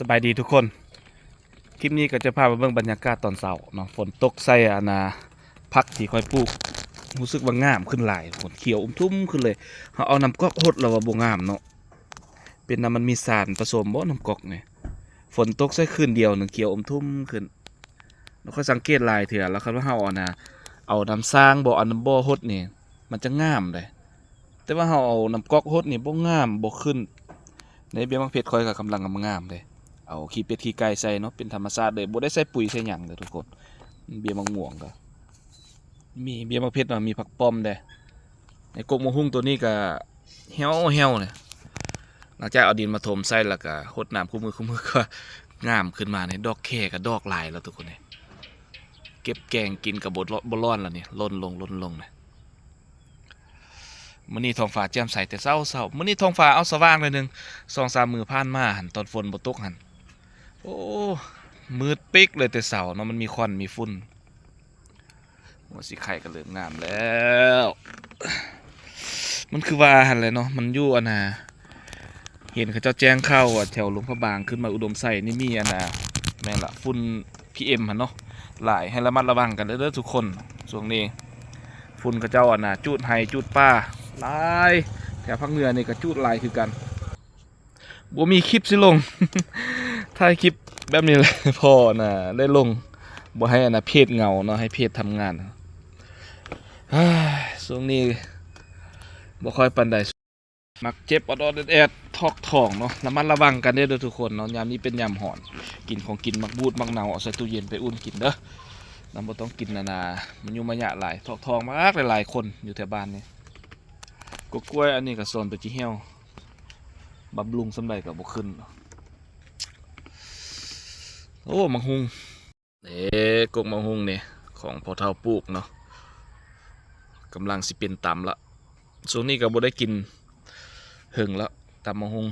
ສະບາຍດີທຸກຄົນ ຄລິບນີ້ກໍຈະພາມາເບິ່ງບັນຍາກາດຕອນເຊົ້າເນາະ ຝົນຕົກໃສ່ອັນນ່າ ຜັກທີ່ຂ້ອຍປູກ ຮູ້ສຶກວ່າງາມຂຶ້ນຫຼາຍ ຂຽວອຸ່ມທຸ່ມຂຶ້ນເລີຍ. ເຮົາເອົານ້ຳກອກຫົດແລ້ວວ່າບໍ່ງາມເນາະ ເປັນນຳມັນມີສານປະສົມບໍ່ ນ້ຳກອກນີ້. ຝົນຕົກໃສ່ຄືນດຽວໜຶ່ງ ຂຽວອຸ່ມທຸ່ມຂຶ້ນ. ແລ້ວຂ້ອຍສັງເກດຫຼາຍເທື່ອແລ້ວ ຄັນວ່າເຮົາອັນນ່າ ເອົານ້ຳຊາງບໍ່ ເອົານ້ຳບໍ່ຫົດນີ້ ມັນຈະງາມເດ້. ແຕ່ວ່າເຮົາເອົານ້ຳກອກຫົດນີ້ບໍ່ງາມ ບໍ່ຂຶ້ນເດ້. ເບ້ຍໝາກເພັດຂ້ອຍກໍກຳລັງງາມເດ້ ເອົາຂີ້ເປັດຂີ້ໄກ່ໃສ່ເນາະ ເປັນທຳມະຊາດເລີຍ ບໍ່ໄດ້ໃສ່ປຸ໋ຍໃສ່ຫຍັງເດ້ທຸກຄົນ. ເບ້ຍໝາກມ່ວງກໍມີ ເບ້ຍໝາກເພັດເນາະ ມີຜັກປ້ອມເດ້. ໃນກົກໝາກຫຸ່ງຕົວນີ້ກໍແຫ້ວໆ ເລີຍ ຫຼັງຈາກເອົາດິນມາຖົມໃສ່ ແລ້ວກໍຫົດນ້ຳຄູ່ມື້ຄູ່ມື້ ກໍງາມຂຶ້ນມານີ້. ດອກແຄກໍດອກຫຼາຍແລ້ວທຸກຄົນເອີຍ ເກັບແກງກິນກໍບໍ່ ບໍ່ຮ້ອນແລ້ວນີ້ ຫຼົ່ນລົງ ຫຼົ່ນລົງນະ. ມື້ນີ້ທ້ອງຟ້າແຈ່ມໃສແຕ່ເຊົ້າໆ ມື້ນີ້ທ້ອງຟ້າ ເອົາ ສະຫວ່າງໜ້ອຍໜຶ່ງ. ສອງສາມມື້ຜ່ານມາຫັ້ນ ຕອນຝົນບໍ່ຕົກຫັ້ນ ໂອ້ ມືດປິກເລີຍແຕ່ເຊົ້າເນາະ ມັນມີຄວັນມີຝຸ່ນ. ຫົວສີໄຂ່ກໍເລີ່ມງາມແລ້ວ. ມັນຄືວ່າຫັ້ນແຫຼະເນາະ ມັນຢູ່ອັນນ່າ ເຫັນເຂົາເຈົ້າແຈ້ງຂ່າວວ່າແຖວຫຼວງພະບາງຂຶ້ນມາອຸດົມໄຊນີ້ມີອັນນ່າ ແມ່ນລະ ຝຸ່ນ ພີເອັມ ຫັ້ນເນາະ ຫຼາຍ. ໃຫ້ລະມັດລະວັງກັນເດີທຸກຄົນ ຊ່ວງນີ້. ຝຸ່ນເຂົາເຈົ້າອັນນ່າ ຈູດໄຮ່ຈູດປ່າຫຼາຍ ແຖວພາກເໜືອນີ້ກໍຈູດຫຼາຍຄືກັນ. ບໍ່ມີຄລິບຊິລົງ ຖ່າຍຄລິບແບບນີ້ແຫຼະ ພໍອັນນ່າ ໄດ້ລົງ ບໍ່ໃຫ້ອັນນ່າ ເພຈເຫງົາເນາະ ໃຫ້ເພຈທຳງານ. ຊ່ວງນີ້ບໍ່ຄ່ອຍປານໃດ ມັກເຈັບອອດໆແອດໆ ຖອກທ້ອງເນາະ. ລະມັດລະວັງກັນເດີທຸກຄົນເນາະ ຍາມນີ້ເປັນຍາມຮ້ອນ. ກິນຂອງກິນໝາກບູດໝາກເນົ່າ ເອົາໃສ່ຕູ້ເຢັນໄປອຸ່ນກິນເດີ. ນຳບໍ່ຕ້ອງກິນອັນນ່າ ມາຍຸມາຍະຫຼາຍ ຖອກທ້ອງມາກຫຼາຍໆຄົນຢູ່ແຖວບ້ານນີ້. ກົກກ້ວຍອັນນີ້ກໍຊອນໄປຊິຫ່ຽວ ບຳລຸງສ່ຳໃດກໍບໍ່ຂຶ້ນ. ໂອ້ ໝາກຫຸ່ງ ເດ້ ກົກໝາກຫຸ່ງນີ້ ຂອງພໍ່ເຖົ້າປູກເນາະ ກຳລັງຊິເປັນຕຳລະ. ຊ່ວງນີ້ກໍບໍ່ໄດ້ກິນເຫິງລະ ຕຳໝາກຫຸ່ງ.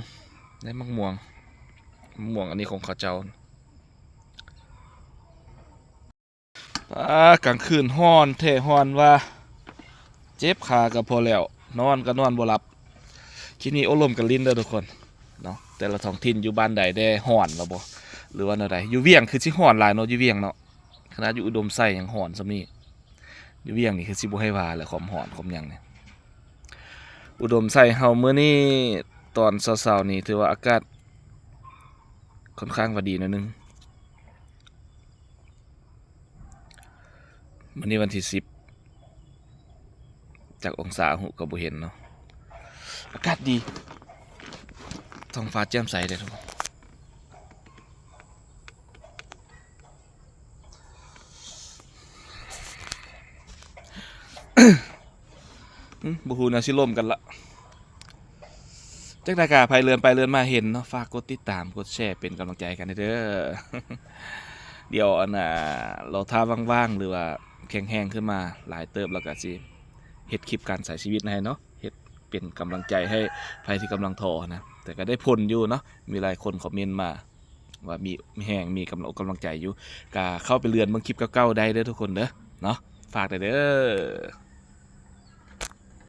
ໄດ້ໝາກມ່ວງ ໝາກມ່ວງອັນນີ້ຂອງເຂົາເຈົ້າ. ອາ ກາງຄືນຮ້ອນແທ້ຮ້ອນວ່າ ເຈັບຂາກໍພໍແລ້ວ ນອນກໍນອນບໍ່ຫຼັບ. ຄລິບນີ້ໂອ້ລົມກັນຫຼິ້ນເດີທຸກຄົນເນາະ ແຕ່ລະທ້ອງຖິ່ນຢູ່ບ້ານໃດແດ່ ຮ້ອນແລ້ວບໍ່ ຫຼືວ່າແນວໃດ? ຢູ່ວຽງຄືຊິຮ້ອນຫຼາຍເນາະ ຢູ່ວຽງເນາະ ຂະໜາດຢູ່ອຸດົມໄຊຍັງຮ້ອນສ່ຳນີ້ ຢູ່ວຽງນີ້ຄືຊິບໍ່ໃຫ້ວ່າແຫຼະ ຄວາມຮ້ອນຄວາມຫຍັງນີ້. ອຸດົມໄຊເຮົາມື້ນີ້ຕອນເຊົ້າໆນີ້ ຖືວ່າອາກາດຄ່ອນຂ້າງວ່າດີໜ້ອຍໜຶ່ງ. ມື້ນີ້ວັນທີສິບ ຈັກອົງສາຫູກໍບໍ່ເຫັນເນາະ. ອາກາດດີ ທ້ອງຟ້າແຈ່ມໃສເດ້ທຸກຄົນ. ບໍ່ຮູ້ແນວຊິລົມກັນລະ. ຈັກໃດກະໃຜເລື່ອນໄປເລື່ອນມາເຫັນເນາະ ຝາກກົດຕິດຕາມ ກົດແຊ ເປັນກຳລັງໃຈກັນແດ່ເດີ. ດຽວອັນນ່າ ລໍຖ້າວ່າງໆ ຫຼືວ່າແຂງແຮງຂຶ້ນມາຫຼາຍເຕີບ ແລ້ວກະຊິເຮັດຄລິບການໃຊ້ຊີວິດໃຫ້ເນາະ ເຮັດເປັນກຳລັງໃຈໃຫ້ໃຜທີ່ກຳລັງທໍ້ຫັ້ນນະ. ແຕ່ກະໄດ້ຜົນຢູ່ເນາະ ມີຫຼາຍຄົນຄອມເມັນມາວ່າມີແຮງ ມີກຳລັງອົກກຳລັງໃຈຢູ່ ກະເຂົ້າໄປເລື່ອນເບິ່ງຄລິບເກົ່າໆໄດ້ເດີທຸກຄົນເດີເນາະ. ຝາກແດ່ເດີ.